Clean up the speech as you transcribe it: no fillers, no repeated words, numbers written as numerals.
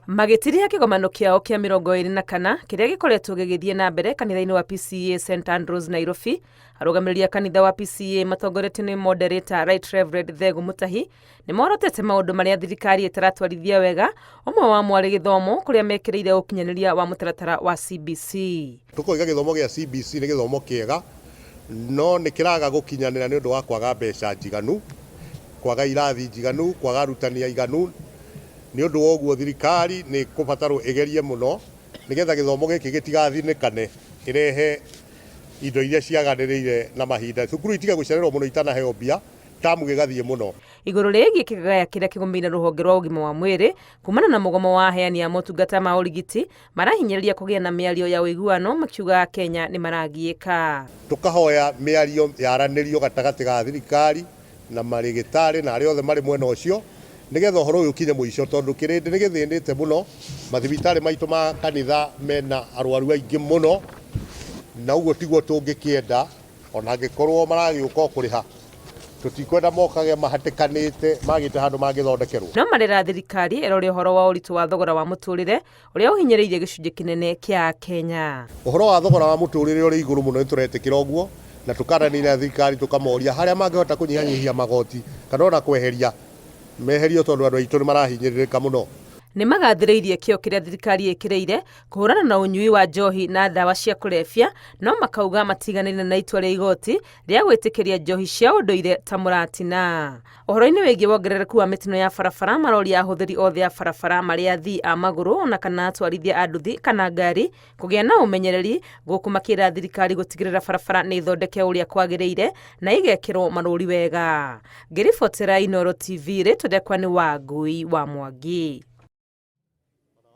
Magĩtiriha kĩgomano kĩao kĩa 24 kĩrĩa gĩkoretwo gĩgĩthiĩ na mbere kanitha-inĩ wa PCEA St Andrews Nairobi, arũgamĩrĩri a kanitha wa PCEA matongoretio nĩ moderator Right Reverend Thegu Mutahi nĩ morotete maũndũ marĩa thirikari ĩtaratwarithia wega, ũmwe wamo arĩ gĩthomo kũrĩa mekĩrĩire ũkinyanĩria wa mũtaratara wa CBC. Tũkoiga gĩthomo gĩa CBC nĩ gĩthomo kĩega no nĩ kĩraga gũkinyanĩra nĩ ũndũ wa kwaga mbeca njiganu, kwaga irathi njiganu, kwaga arutani aiganu. Nĩ ũndũ wa ũguo thirikari nĩ ĩkũbatarwo ĩgerie mũno nĩgetha gĩthomo gĩkĩ gĩtigathinĩkane, ĩrehe indo iria ciaganĩrĩire na mahinda. Cukuru itige gũcererwo mũno itanaheo mbia, tamu gĩgathiĩ mũno. Igũrũ rĩgiĩ kĩgagaya kĩrĩa kĩgũmĩire rũhonge rwa ũgima wa mwĩrĩ kumana na mũgomo wa aheani a motungata ma ũrigiti, marahinyĩrĩria kũgĩa na mĩario ya ũiguano makiuga Akenya nĩ maragiĩka. Tũkahoya mĩario yaranĩrio gatagatĩ ga thirikari na marĩgĩtarĩ na arĩa othe marĩ mwena ũcio nĩgetha ũhoro ũyũ ũkinye mũico tondũ kĩrĩndĩ nĩ gĩthĩnĩte mũno, mathibitarĩ maitũ ma kanitha mena arwaru aingĩ mũno na ũguo tiguo tũngĩkĩenda ona angĩkorwo maragĩũka o kũrĩha tũtikwenda mokage mahatĩkanĩte magĩte handũ mangĩthondekerwo. No marera thirikari ĩrore ũhoro wa ũritũ wa thogora wa mũtũrĩre ũrĩa ũhinyĩrĩirie gĩcunjĩ kĩnene kĩa Akenya. Ũhoro wa thogora wa mũtũrĩre ũrĩ igũrũ mũno nĩtũretĩkĩra ũguo na tũkaranĩria na thirikari tũkamoria harĩa mangĩhota kũnyihanyihia magoti kana ona kweheria meherio tondũ andũ aitũ nĩmarahinyĩrĩrĩka mũno. Nĩ magathĩrĩirie kĩo kĩrĩa thirikari ĩkĩrĩire kũhũrana na ũnyui wa njohi na ndawa cia kũrebia, no makauga matiganĩire na itua rĩa igoti rĩa gwĩtĩkĩria njohi cia ũndũire ta mũratina. Ũhoro-inĩ wĩgiĩ wongerereku wa mĩtino ya barabara, maroria ahũthĩri othe a barabara marĩ athii a magũrũ ona kana atwarithia a nduthi kana ngari kũgĩa na ũmenyereri, gũkũ makĩra thirikari gũtigĩrĩra barabara nĩ thondeke ũrĩa kwagĩrĩire na igekĩrwo marũri wega. Ngĩribotera Inooro TV, rĩtwa rĩakwa nĩ Wangui wa Mwangi.